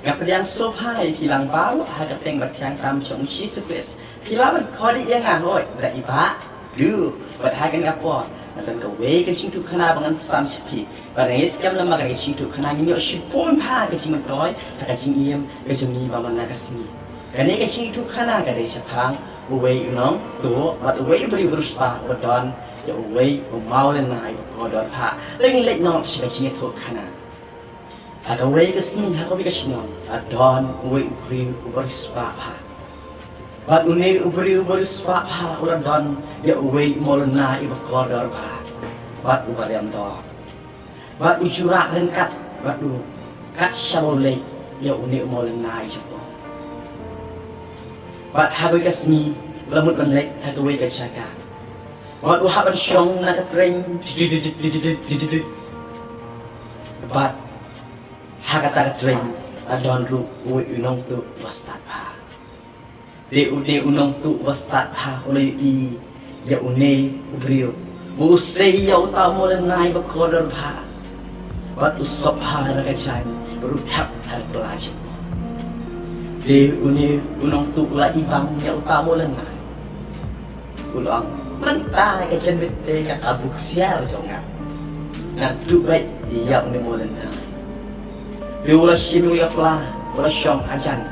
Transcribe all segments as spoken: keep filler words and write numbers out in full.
Nga pdiang sngewbha ïa phi lang baroh ha ka kyrteng bad thiang tam jong u Jisu Khrist. Phi lah ban khot ïa nga hooid da i Bah, Duh, bad ha kane ka por nga don kawei ka jingïathuhkhana ba ngan sam sha phi. Bad nga ngeit skhem lem ba kane ka jingïathuhkhana ngin ïoh shibun bha ka jingmyntoi ha ka jingim ka jong ngi ba man la ka sngi. Kane ka jingïathuhkhana ka dei shaphang uwei u nongtuh bad uwei u briew u riewspah uba don ïa uwei u mawlynnai uba kordor bha. Te ngin leit noh sha ka jingïathuhkhana. Ha kawei ka sngi ha kawei ka shnong la don uwei u briew uba riewspah bha. Bad une u briew uba riewspah bha u la don ïa uwei u mawlynnai uba kordor bha bad uba riam dor. Bad u ju rah ryngkat bad u kat shaba u leit ïa une u mawlynnai jong u. Bad ha kawei ka sngi u la mut ban leit ha kawei ka jaka. Bad u hap ban shong na ka treiñ. Bad ha kata ka treiñ la don ruh uwei u nongtuh uba stad bha. Te une u nongtuh uba stad bha u la ïohi ïa une u briew ba u sei ïa uta u mawlynnai ba kordor bha. Bad u sop bha da ka jaiñ bad u thep ha ka pla jong u. Te une u nongtuh u la ibang ïa uta u mawlynnai. U la ong, mynta ka janmiet te ka ka buk siar jong nga. Nga duh beit ïa une u mawlynnai. Te u la shim ïa ka pla, u la shong hajan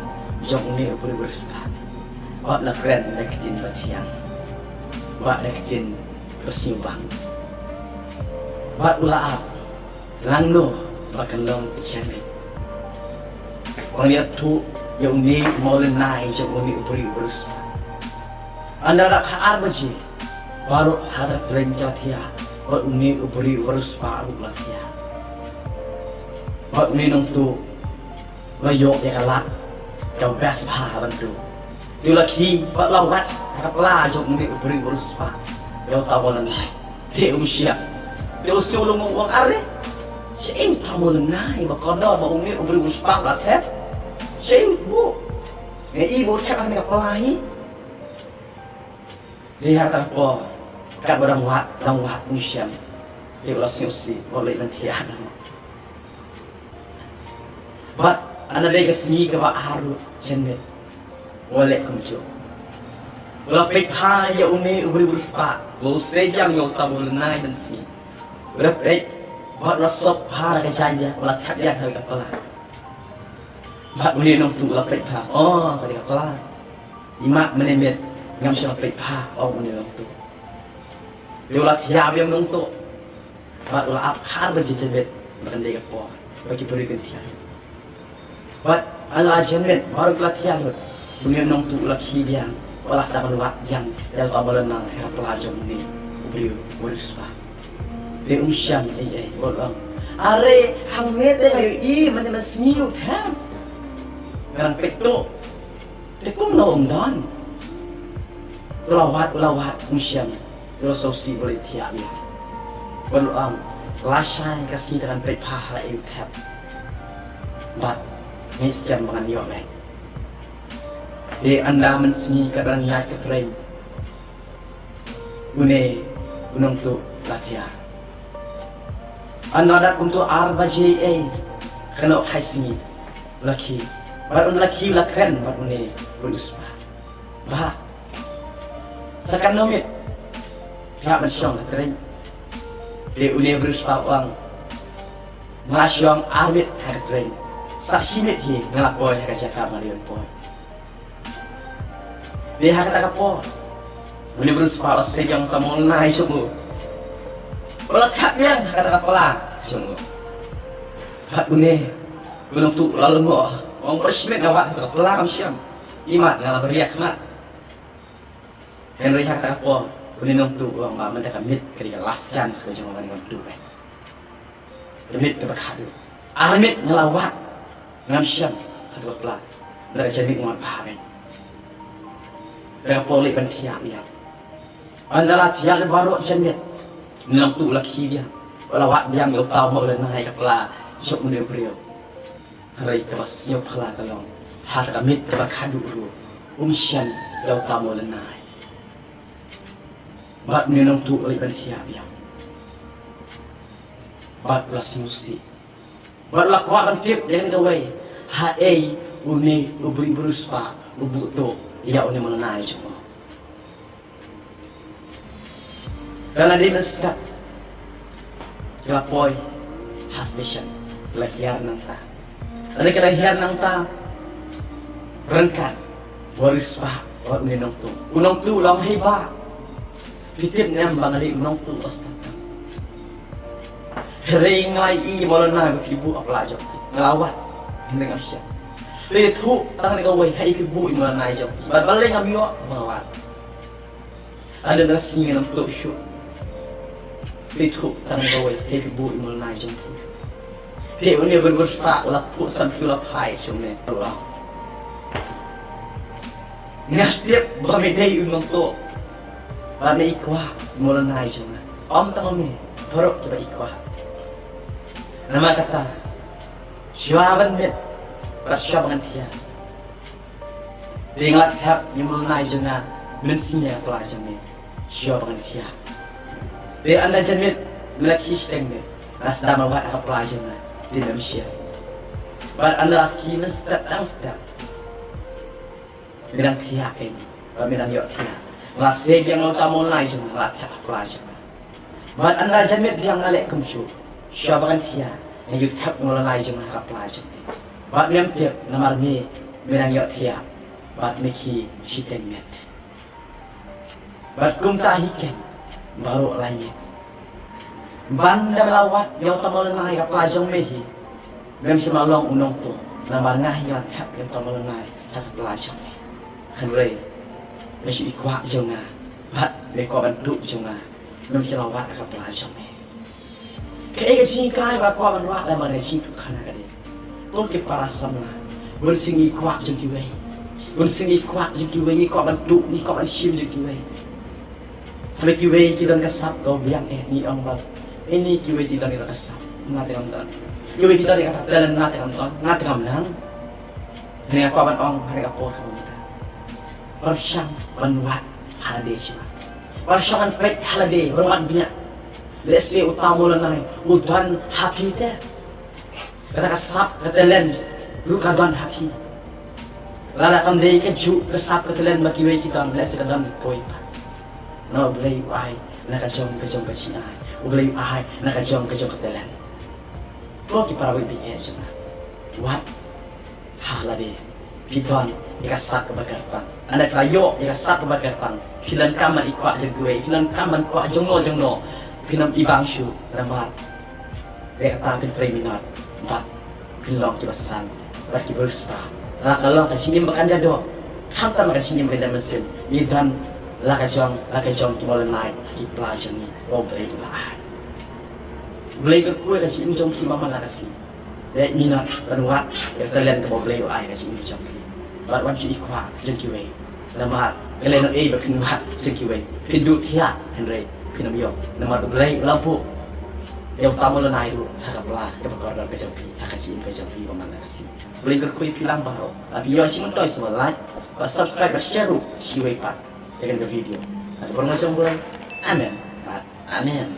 jong une u briew u riewspah. Bad la kren da ka ktien ba thiang bad da ka ktien ba sngewbang. Bad u la ap, langno ba kan long ka janmiet. Wan ïathuh ïa une u mawlynnai jong une u briew u riewspah. Ynda la dap khatar baje baroh ha ka treiñ ka la thiah bad une u briew u riewspah ruh u la thiah. Bad une u nongtuh u la ïoh ïa ka lad kaba best bha ban tuh. Te u la khie bad u la wad ha ka pla jong une u briew u riewspah ïa uta u mawlynnai. Te um shym, te u sngewlyngngoh u ong, are, shaei uta u mawlynnai ba kordor ba une u briew u riewspah u la thep? Shaei u, nga i ba u thep ha kane ka pla hi. Te ha kata ka por katba dang wad dang wad um shym, te u la sngewsih bad u leit ban thiah noh. Bad ynda dei ka sngi kaba ar ruh janmiet u la leh kumjuh. U la peit bha ïa une u briew u riewspah ba u sei biang ïa uta u mawlynnai mynsngi. U la peit bad u la sop bha da ka jaiñ biang, u la thep biang ha ka pla. Bad une u nongtuh u la peit bha, o, ka dei ka pla. Imat mynne miet ngam shym la peit bha, ong une u nongtuh. Te u la thiah biang u nongtuh. Bad u la ap khatar baje janmiet ba kan dei ka por ba ki briew kin thiah. Bad ynda la janmiet baroh ki la thiah lut, une u nongtuh u la khie biang, u la sdang ban wad biang ïa uta u mawlynnai ha ka pla jong une u briew u riewspah. Te um shym ei ei, u ong, are, hangne te nga ïohi mynne mynsngi u thep. Nga dang peit tuh. Te kumno um don? U la wad, u la wad, um shym. U la sngewsih bad u leit thiah biang. Bad u ong, lashai ka sngi te ngan peit bha ha la ei u thep. Bad nga ngeit skhem ba ngan ïoh leit. Te ynda mynsngi ka dang ïaid ka treiñ, une u nongtuh u la thiah. Ynda dap kumto ar baje ei, kano hai sngi u la khie. Bad ynda la khie u la kren bad une u riewspah. Bah, sa katno miet phi hap ban shong ha treiñ? Te une u riewspah u ong, nga la shong ar miet ha ka treiñ. Sa shi miet hi nga la poi ha ka jaka ba nga dei ban poi. Te ha kata ka por une u riewspah u la sei biang uta u mawlynnai jong u. U la thep biang ha kata ka pla jong u. Bad une u nongtuh u la lyngngoh, u ong, baroh shi miet nga wad ha kata ka pla kam shym. Imat nga la bariak khmat. Hynrei ha kata ka por une u nongtuh u ong ba mynta ka miet ka dei ka last chance ka jong nga ba ngan tuh beit. Ka miet kaba khadduh. Ar miet nga la wad ngam shym ha kata ka pla. Mynta ka janmiet nga wan bha beit. Te ka por leit ban thiah biang. Ynda la thiah lut baroh janmiet, une u nongtuh u la khie biang. U la wad biang ïa uta u mawlynnai ha ka pla jong une u briew. Hynrei kaba sngewphylla ka long, ha kata ka miet kaba khadduh ruh um shym ïa uta u mawlynnai. Bad une u nongtuh u leit ban thiah biang. Bad u la sngewsih. Bad u la kwah ban tip ïa kane kawei. Haei une u briew bariewspah u buh tuh ïa une u mawlynnai jong u? Ka la dei mynstep ka la poi ha station, ka la hiar nangta. Lada ka la hiar nangta ryngkat u bariewspah bad une u nongtuh. U nongtuh u ong, "Hei bah, phi tip ne em ba nga dei u nongtuh Ostad? Hynrei nga la ïohi ïa u mawlynnai ba phi buh ha pla jong phi. Nga la wad, hynrei ngam shym. Te ïathuh tang ïa kawei, haei phi buh ïa u mawlynnai jong phi? Bad balei ngam ïoh ba nga wad? Lada nga sngew ngam tuh shuh, te ïathuh tang ïa kawei, haei phi buh ïa u mawlynnai jong phi?" Te une u briew bariewspah u la phuh samrkhiew, u la phai sha une, u ong, "Nga tip ba me dei u nongtuh bad me i kwah ïa u mawlynnai jong nga. Ym tang me, baroh kiba i kwah. Namar kata, shuwa ban miet bad shuwa ba ngan thiah, te nga la thep ïa u mawlynnai jong nga mynsngi ha pla jong me, shuwa ba ngan thiah. Te ynda janmiet me la khie shiteng, me la sdang ban wad ha pla jong nga, te mem shim. Bad ynda la khie mynstep dang step, me dang thiah kein, bad me dang ïoh thiah. Nga la sei biang ïa uta u mawlynnai jong nga, nga la thep ha pla jong nga. Bad ynda janmiet biang nga leh kumjuh, shuwa ba ngan thiah, nga ïoh thep ïa u mawlynnai jong nga ha pla jong me. Bad mem tip, namar me, me dang ïoh thiah bad me khie shiteng miet. Bad kumta hi kein baroh lai miet. Ban da me la wad ïa uta u mawlynnai ha pla jong me hi, mem shym la long u nongtuh, namar nga hi nga la thep ïa uta u mawlynnai ha pla jong me. Hynrei me shu i kwah jong nga bad me kwah ban tuh jong nga, mem shym la wad ha pla jong me." Kaei ka jinghikai ba kwah ban wad da ma ka jingtuh khana ka dei, to ki para samla, bun sien ngi kwah jong kiwei, bun sien ngi kwah jong kiwei, ngi kwah ban tuh, ngi kwah ban shim jong kiwei. Hynrei kiwei ki don ka sap ka biang eh, ngi ong ba, "Ine kiwei ki don ka sap, nga te ngam don. Kiwei ki don ka talent, nga te ngam don, nga te ngam nang." Hynrei nga kwah ban ong ha kane ka por kaba mynta, pyrshang ban wad ha lade shuwa. Pyrshang ban peit ha lade, ban wad bniah. Lehse uta u mawlynnai u don ha phi te. Kata ka sap ka talent ruh ka don ha phi. Lada kam dei kajuh ka sap ka talent ba kiwei ki don, lehse ka don kawei pat. Namar U Blei u ai na ka jong ka jong ka jingai. U Blei u ai na ka jong ka jong ka talent. Ko ki para bangeit jong nga, wat ha lade phi don ïa ka sap kaba kyrpang. Ynda phi la ïoh ïa ka sap kaba kyrpang, phi donkam ban i kwah jong kiwei, phi donkam ban kwah jong no jong no. Phin ym i bang shuh, namar ïa kata phin trei minot bad phin long kiba san bad kiba riewspah. La ka long ka jingim ba kan da doh, khamtam ka jingim ba kan da mynsiem, ngi don la ka jong la ka jong ki mawlynnai ha ki pla jong ngi ba U Blei u la ai. U Blei u kyrkhu ïa ka jingim jong phi man la ka sngi. Leh minot ban wad ïa ka talent kaba U Blei u ai ha ka jingim jong phi. Bad wat ju i kwah jong kiwei. Namar ka lehnohei ba phin wad jong kiwei, phin duh thiah hynrei phin ym ïoh. Namar U Blei u la buh ïa uta u mawlynnai ruh ha ka pla kaba kordor ka jong phi, ha ka jingim ka jong phi ba man la ka sngi. U Blei u kyrkhu ïa phi lang baroh. Lada phi ïoh jingmyntoi sngewbha like bad subscribe bad share ruh sha kiwei pat ïa kane ka video. Ha ka kyrteng jong U Blei. Amen. Bad amen.